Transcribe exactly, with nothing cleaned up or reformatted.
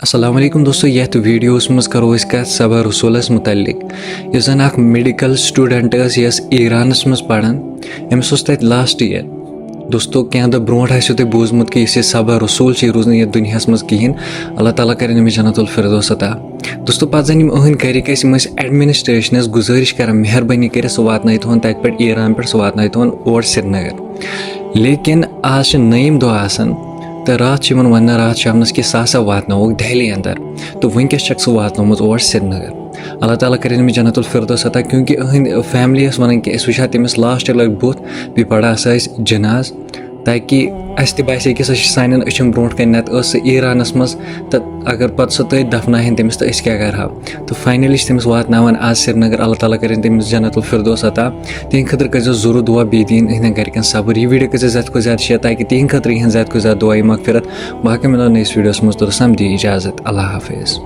السلام علیکم دوستو، یتھ ویڈیوس منٛز کرو أسۍ کتھ صبا رسولس متعلق، یۄس زن اکھ میڈیکل سٹوڈنٹ ٲس، یۄس ایرانس منٛز پران۔ أمِس اوس تتہِ لاسٹ ایئر۔ دوستو، کینٛہہ دۄہ برونٛٹھ آسیو تۄہہِ بوٗزمُت کہِ یُس یہِ صبا رسول چھِ، یہِ روٗز نہٕ یتھ دُنیاہس منٛز کِہیٖنۍ۔ اللہ تعالیٰ کرن أمِس جنت الفردوس عطا۔ دوستو، پتہٕ زن یِم أہٕنٛدۍ گرِکۍ ٲسۍ، یِم ٲسۍ ایڈمنسٹریشنس گُزٲرِش کران، مہربٲنی کٔرِتھ سُہ واتنٲیتہون تتہِ پٮ۪ٹھ ایران پٮ۪ٹھ، سُہ واتنٲیتہون اور سرینگر۔ لیکن آز چھِ نٔیِم دۄہ آسان، تہٕ راتھ چھِ یِمن ونان راتھ شامنس کہِ سُہ ہسا واتناووکھ دہلی اندر، تہٕ وٕنکیٚس چھکھ سُہ واتنومُت اور سرینگر۔ اللہ تعالیٰ کرن أمِس جنت الفردوس عطا، کیونکہ أہٕنٛدۍ فیملی ٲس ونان کہِ أسۍ وٕچھو تٔمِس لاسٹ لٹہِ بُتھ، بیٚیہِ پرہا سُہ اَسہِ جناز، تاکہِ اَسہِ تہِ باسہِ ہے کہِ سۄ چھِ سانٮ۪ن أچھن برونٛٹھ کنہِ، نتہٕ ٲس سۄ ایرانس منٛز، تہٕ اگر پتہٕ سۄ تٔتھۍ دفناوہن تٔمِس، تہٕ أسۍ کیٛاہ کرہاو؟ تہٕ فاینلی چھِ تٔمِس واتناوان آز سرینگر۔ اللہ تعالیٰ کرن تٔمِس جنت الفردوس عطا۔ تِہنٛدِ خٲطرٕ کٔرزیٚو ضروٗر دعا، بیٚیہِ دِیِن یِہنٛدٮ۪ن گرِکٮ۪ن صبر۔ یہِ ویڈیو کٔرزیٚو زیادٕ کھۄتہٕ زیادٕ شیئر، تاکہِ تِہنٛدِ خٲطرٕ یِہنٛز زیادٕ کھۄتہٕ زیادٕ دعایہِ مغفرت۔ باقٕے مِلو نٔیِس ویڈیوس منٛز، توٚتام دِیِو اجازت، اللہ حافظ۔